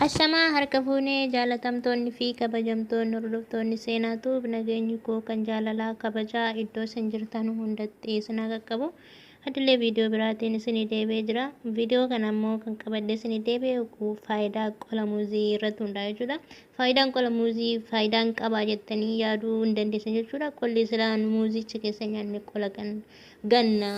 Ashamaa harka fuunee jaalatamtoonni fi kabajamtoonni hordoftoonni seenaatuuf nageenyi koo kan jaalalaa kabajaa iddoo isin jirtan hundatti isin haa qaqqabu. Adilee viidiyoo biraatiin isinii deebi'ee jira. Viidiyoo kana immoo kan qabadhee isinii deebi'e faayidaa qola muuzii irratti hundaa'a jechuudha. Faayidaan qola muuzii faayidaan qabaa jettanii yaaduu hin dandeessan jechuudha. Qolli silaan muuzicha keessa nyaanne qola kan ganna.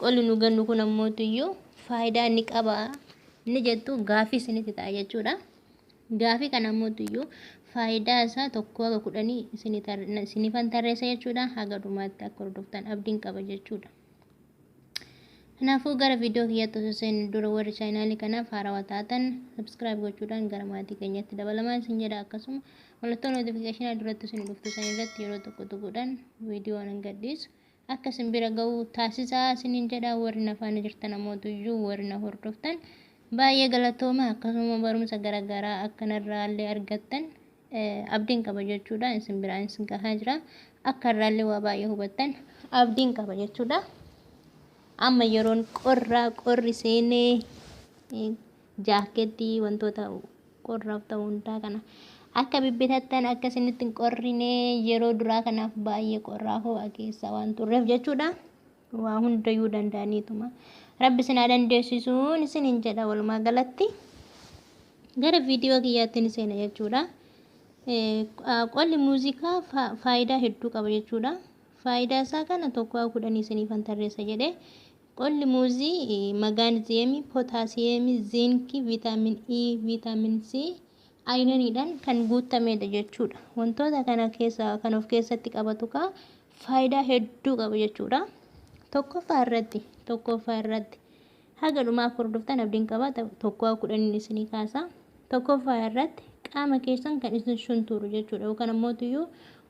Qolli nu gannu kun ammoo iyyuu faayidaa inni qabaa inni jettu gaafii isinitti ta'a jechuudha. Gaafii kana ammoo iyyuu faayidaa isaa 1 haga 10 isinifan tarreessa jechuudha. Haga dhumaatti akka hordoftan abdiin qaba jechuudha. Kanaafuu gara viidiyoo kiyyaatti osoo seenu dura warri chaanaalii kanaaf haarawaa taatan subscribe gochuudhaan gara maatii keenyatti dabalamaa isin jedha. Akkasuma mallattoo notifiikeeshinii duratti isin dhuftu san irratti yeroo tokko tuquudhaan viidiyoo nan gadhiisu akka isin bira ga'u taasisaa isiniin jedha. Warri na faana jirtan ammoo iyyuu warri na hordoftan baay'ee galatooma. Akkasuma barumsa garaagaraa akkanarraallee argattan abdiin qaba jechuudha. Isin biraan isin gahaa jira. Akka irraallee waa baay'ee hubattan abdiin qaba jechuudha. Amma yeroon qorraa qorri seenee jaakkeettii wantoota qorraaf ta'u hundaa kana akka bibbitattan akka isinitti hin qorrine yeroo duraa kanaaf baay'ee qorraa ho'a keessa waan turreef jechuudha. Waa hundayyuu danda'aniituma. Rabbi isin haa dandeessisuun isiniin jedha. Walumaa galatti gara viidiyoo kiyyaatti ni seena jechuudha. Qolli muuziqaa faayidaa hedduu qaba jechuudha. Faayidaa isaa kana 1 10 isiniifan tarreessa jedhee. Qolli muuzii magaaniziyeemii, pootaasiyeemii, ziinkii, viitaamin E, viitaamin C, ayiraniidhaan kan guutamedha jechuudha. Wantoota kana keessa kan of keessatti qabatu kaa faayidaa hedduu qaba jechuudha. Tokkoffaa irratti haga dhumaa akka hordoftan abdiin qaba. 1 10 isinii kaasa. Tokkoffaa irratti qaama keessan kan isin shuntuuru jechuudha. Yookaan ammoo iyyuu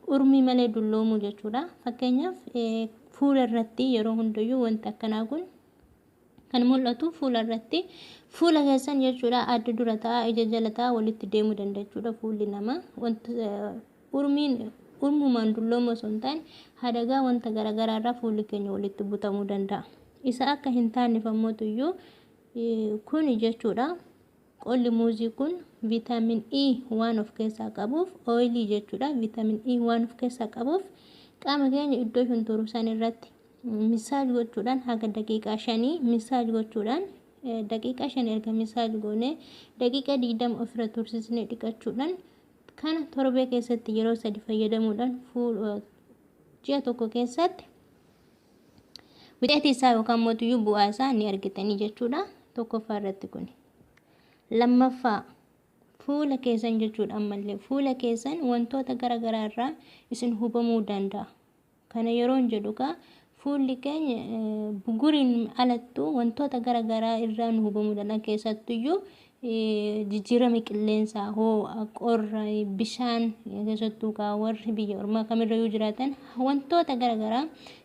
urmii malee dulloomuu jechuudha. Fakkeenyaaf, fuula irratti yeroo hundayyuu wanti akkanaa kun kan mul'atu fuula irratti, fuula keessan jechuudha. Adda dura ta'a, ija jala ta'a, walitti deemuu danda'a jechuudha. Fuulli namaa wanti urmiin urmumaan dulloomuu osoo hin taane hadagaa wanta garaagaraa irraa fuulli keenya walitti butamuu danda'a. Isa akka hin taaneef ammoo iyyuu kuni jechuudha. Qolli muuzii kun viitaamin E waan of keessaa qabuuf, ooyilii jechuudha. Viitaamin E waan of keessaa qabuuf qaama keenya iddoo shuntuuru san irratti massage gochuudhaan, haga daqiiqaa 5 massage gochuudhaan, daqiiqaa 5 erga massage goonee daqiiqaa 20 ofirra tursiisnee dhiqachuudhaan, kana torbee keessatti yeroo sadi fayyadamuudhaan fuul ji'a tokko keessatti wixeetii isaa yookaan mootiyyuu bu'aa isaa ni argitanii jechuudha. Tokkoffaa irratti kuni. Lammaffaa, fuula keessan jechuudha. Ammallee fuula keessan wantoota garaagaraa irraa isin hubamuu danda'a. Kana yeroon jedhu kaa fuulli keenya buguriin alattuu wantoota garaagaraa irraa nu hubamuu danda'a. Keessattuyyuu jijjiirama qilleensaa, ho'a, qorra, bishaan, keessattuu kaa warri biyya ormaa kamirrayyuu jiraatan wantoota garaagaraa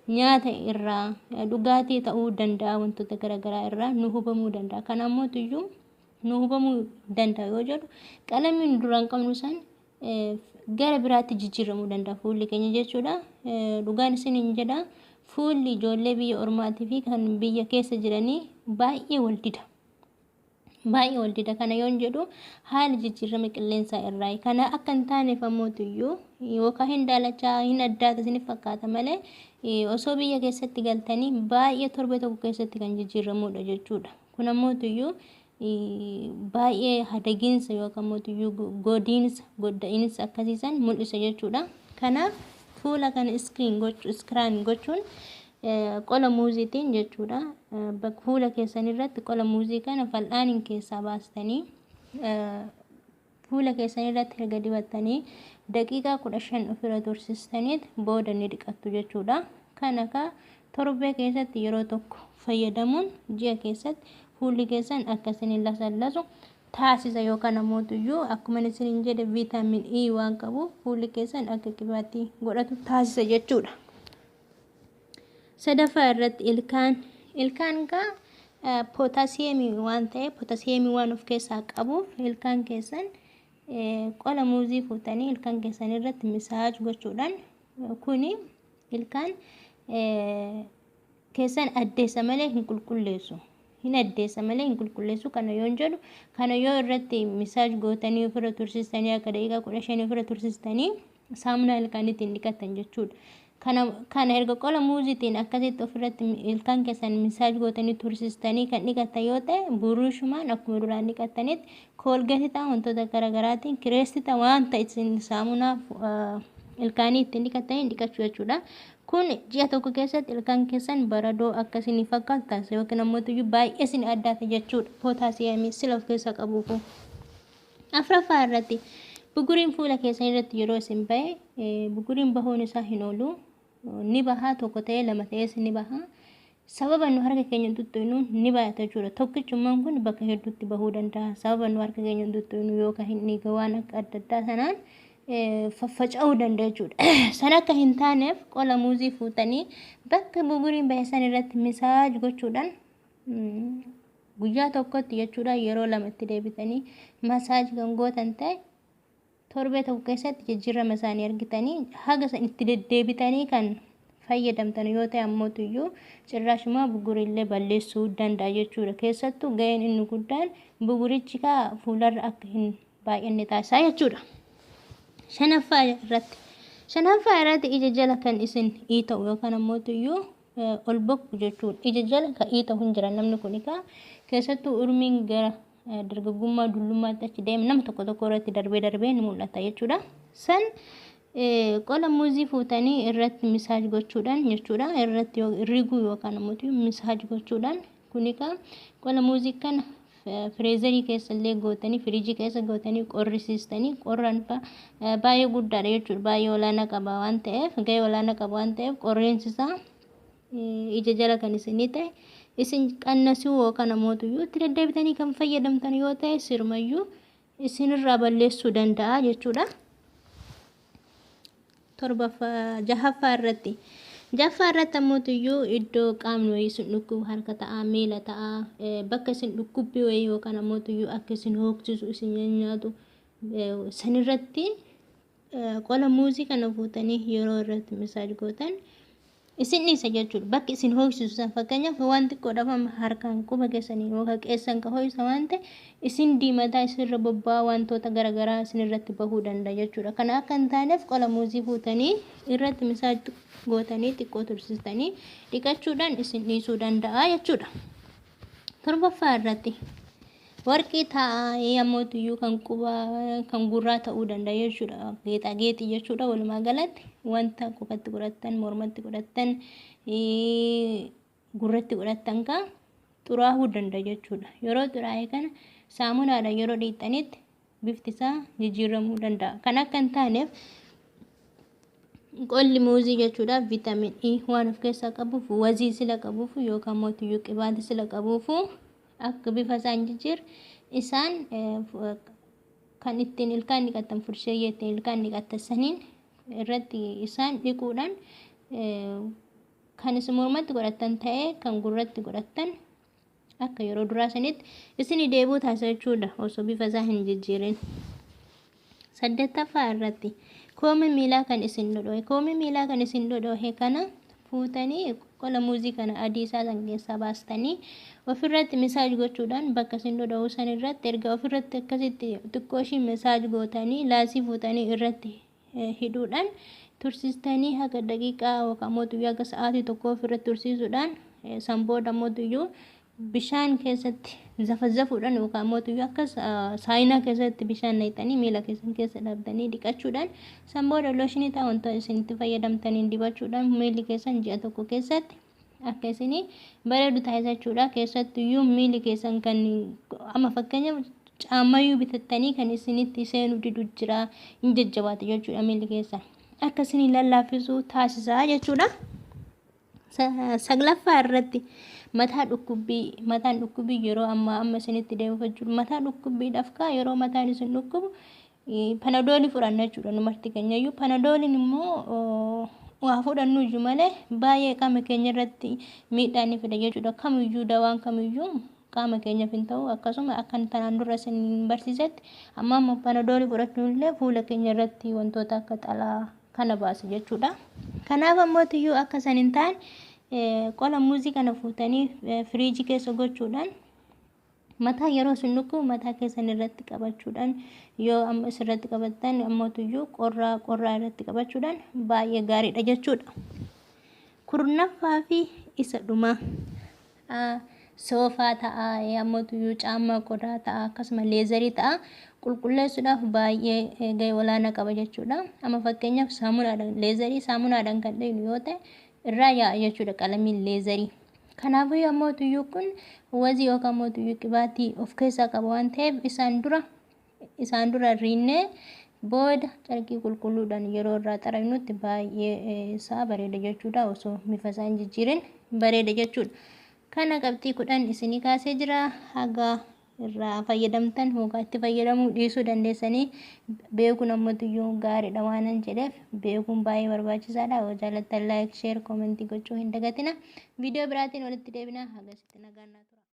nyaata irraa, dhugaatii ta'uu danda'a, wantoota garaagaraa irraa nu hubamuu danda'a. Kana ammootiyyuu nu hubamuu danda'a yoo jedhu, qalamiin duraan qabnu san gara biraatti jijjiiramuu danda'a fuulli keenya jechuudha. Dhugaan isiniin jedha, fuulli ijoollee biyya ormaatii fi kan biyya keessa jiranii baay'ee wal dida. Baay'ee wal dida. Kana yoon jedhu haala jijjiirama qilleensaa irraa. Kana akka hin taaneef ammootiyyuu yookaan hin daalachaa hin addaata isiniif fakkaata malee osoo biyya keessatti galtanii baay'ee torbee tokko keessatti kan jijjiiramudha jechuudha. Kun ammootiyyuu baay'ee hadagiinsa yookaan mootiyyuu godiinsa godda'iinsa akkasiisan mul'isa jechuudha. Kanaaf fuula kana screen gochuu, scrub gochuun qola muuziitiin jechuudha. Fuula keessan irratti qola muuzii kana fal'aaniin keessaa baastanii fuula keessan irratti erga dibattanii daqiiqaa 15 ofirra tursiistaniit booda ni dhiqattu jechuudha. Kana kaa torbee keessatti yeroo tokko fayyadamuun ji'a keessatti fuulli keessan akka isin lasallasu taasisa. Yookaan ammoo akkuma isiniin jedhe viitaamin E waan qabuuf fuulli keessan akka qibaatii godhatu taasisa jechuudha. Sadaffaa irratti ilkaan. Ilkaan kaa pootaasiyeemii waan ta'eef, pootaasiyeemii waan of keessaa qabuuf, ilkaan keessan qola muuzii fuutanii ilkaan keessan irratti massage gochuudhaan, kuni ilkaan keessan addeessa malee hin qulqulleessu. Hin addeessa malee hin qulqulleessu. Kana yoon jedhu, kana yoo irratti massage gootanii ofirra tursiistanii, akka daqiiqaa 15 ofirra tursiistanii saamunaa ilkaaniitiin dhiqattan jechuudha. Kana erga qola muuziitiin akkasitti ofirratti ilkaan keessan massage gootanii tursiistanii kan dhiqattan yoo ta'e, buruushumaan akkuma duraan dhiqattanitti Colgate ta'a, wantoota garaagaraatiin Crest ta'a, wanta isin saamunaa ilkaanii ittiin dhiqattanii dhiqachuu jechuudha. Kun ji'a tokko keessatti ilkaan keessan baradoo akka isinii fakkaatu taasisa yookiin ammoo baay'ee isin addaata jechuudha. Pootaasiyamii sila of keessaa qabuufu. Afuraffaa irratti, buguriin fuula keessan irratti yeroo isin bahe, buguriin bahuun isaa hin oolu. Ni bahaa, tokko ta'ee lama ta'ees ni baha. Sababa nu harka keenya tuttuqnu ni baay'ata jechuudha. Tokkichummaan kun bakka hedduutti bahuu danda'a. Sababa nu harka keenya tuttuqnu yookaan hin dhiiga waan akka adda addaa sanaan faffaca'uu danda'a jechuudha. Sana akka hin taaneef qola muuzii fuutanii bakka buguriin bahe san irratti massage gochuudhaan guyyaa tokkotti jechuudha yeroo lama itti deebitanii massage kan gootan ta'e, torbee tokko keessatti jijjiirama isaanii argitanii. Haga san itti deddeebitanii kan fayyadamtan yoo ta'e ammootuyyuu cirraashumaa bugurillee balleessuu danda'a jechuudha. Keessattuu ga'een inni guddaan bugurichi kaa fuularra akka hin baay'anne taasisaa jechuudha. Shanaffaa irratti, ija jala kan isin iita'u yookaan ammootuyyuu ol bokku jechuudha. Ija jala kan iita'u hin jiran namni kun egaa keessattuu urmiin gara dargaggummaa dullummaatti achi deema nama tokko tokko irratti darbee darbee ni mul'ata jechuudha. San qola muuzii fuutanii irratti massage gochuudhaan jechuudha. Irratti riguu yookaan ammoo massage gochuudhaan, kun egaa qola muuzii kana freezerii keessa illee gootanii, firiijii keessa gootanii qorrisiistanii, qorraan baay'ee guddaadha jechuudha. Baay'ee olaanaa qaba waan ta'eef, gahee olaanaa qaba waan ta'eef, qorreensi isaa ija jala kan isinii ta'e isin qannasuu yookaan ammoo itti deddeebitanii kan fayyadamtan yoo ta'e, sirumayyuu isinirraa balleessuu danda'a jechuudha. Torbaffaa, jahaffaa irratti ammoo iddoo qaamni wayii isin dhukkubu, harka ta'a, miila ta'a, bakka isin dhukkubbii wayii yookaan ammoo akka isin hooksisu, isin nyaatu sanirratti qola muuzii kana fuutanii yeroo irratti massage gootan isin dhiisa jechuudha. Bakki isin hooksisu san, fakkeenyaaf waan xiqqoodhaaf amma harkaan quba keessanii yookaan qeessan ka ho'isa waan ta'e, isin diimataa, isinirra bobba'aa, wantoota garaagaraa isinirratti bahuu danda'a jechuudha. Kana akka hin taaneef qola muuzii fuutanii irratti massage gootanii xiqqoo tursiistanii dhiqachuudhaan isin dhiisuu danda'a jechuudha. Torbaffaa irratti, warqii taa'ee ammootuyyuu kan qubaa, kan gurraa ta'uu danda'a jechuudha. Geexaageexii jechuudha. Walumaa galatti wanta qubatti godhattan, mormatti godhattan, gurratti godhattan kan xuraa'uu danda'a jechuudha. Yeroo xuraa'e kana saamunaadhaan yeroo dhiqxanitti bifti isaa jijjiiramuu danda'a. Kan akka hin taaneef qolli muuzii jechuudha vitamin E waan of keessaa qabuuf, wazii sila qabuuf yookaan mootiyyuu qibaatii sila qabuuf, akka bifa isaa hin jijjiirre isaan kan ittiin ilkaan dhiqatan, fursheeyyee ittiin ilkaan dhiqatan saniin irratti isaan dhiquudhaan, kan isin mormatti godhattan ta'ee kan gurratti godhattan, akka yeroo duraa sanitti isinii deebi'uu taasisa jechuudha osoo bifa isaa hin jijjiirin. Saddeettaffaa irratti, koomee miilaa kan isin dhodhohe, koomee miilaa kan isin dhodhohe kana fuutanii qola muuzii kana adii isaa san keessaa baastanii ofirratti massage gochuudhaan, bakka isin dhodhohu san irratti erga ofirratti akkasitti xiqqoo ishii massage gootanii, laasii fuutanii irratti hidhuudhaan tursiistanii, haga daqiiqaa yookaan mootuyyuu haga sa'aatii tokko ofirratti tursiisuudhaan, san booda mootuyyuu bishaan keessatti zafazafuudhaan yookaan mootuyyuu akka saayinaa keessatti bishaan naqxanii miila keessan keessa dhaabdanii dhiqachuudhaan, san booda looshinii ta'a wantoota isin itti fayyadamtaniin dibachuudhaan, miilli keessan ji'a tokko keessatti akka isinii bareedu taasisa jechuudha. Keessattuyyuu miilli keessan kan amma fakkeenyaaf caammayyuu bitattanii kan isinitti seenuu didu jira, hin jajjabaatu jechuudha, miilli keessan akka isinii lallaaffisu taasisa jechuudha. Saglaffaa irratti, mataa dhukkubbii. Mataan dhukkubbii yeroo ammaa amma isinitti deebifa jiru, mataa dhukkubbiidhaaf kaa yeroo mataan isin dhukkubu panadoolii fudhanna jechuudha. Nu marti keenyayyuu panadooliin immoo waa fudhannu iyyuu malee baay'ee qaama keenya irratti miidhaa ni fida jechuudha. Kamiyyuu, dawaan kamiyyuu qaama keenyaaf hin ta'u. Akkasuma akka tanaan dura isin barsiisetti, amma ammoo panadoolii fudhachuun illee fuula keenya irratti wantoota akka xalaa kana baasa jechuudha. Kanaaf ammoo tiyyuu akka san hin taane Qola muuzii kana fuutanii firiijii keessa gochuudhaan mataa yeroo isin dhukkubu mataa keessan irratti qabachuudhaan, yoo amma isirratti qabattan ammootuyyuu qorraa qorraa irratti qabachuudhaan baay'ee gaariidha jechuudha. 10ffaa fi isa dhumaa, soofaa ta'a, ammootuyyuu caammaa qodaa ta'a, akkasuma leather ta'a, qulqulleessuudhaaf baay'ee gahee olaanaa qaba jechuudha. Amma fakkeenyaaf saamunaadhaan leather saamunaadhaan kan dhaynu yoo ta'e irraa yaa'a jechuudha qalamiin leather. Kanaafuu ammootuyyuu kun wazii yookaan ammootuyyuu qibaatii of keessaa qaba waan ta'eef isaan dura rinnee booda carqii qulqulluudhaan yeroo irraa xaragnutti baay'ee isaa bareeda jechuudha. Osoo bifa isaa hin jijjiirin bareeda jechuudha. Kana qabxii 10 isinii kaasee jira. Haga irraa fayyadamtan yookaan itti fayyadamuu dhiisuu dandeessanii, beekuun ammootuyyuu gaariidha waanan jedheef beekuun baay'ee barbaachisaadha. Yoo jaallattan like, share, comment gochuu hin dagatina. Viidiyoo biraatiin walitti deebina. Hagasitti nagaan naa tura.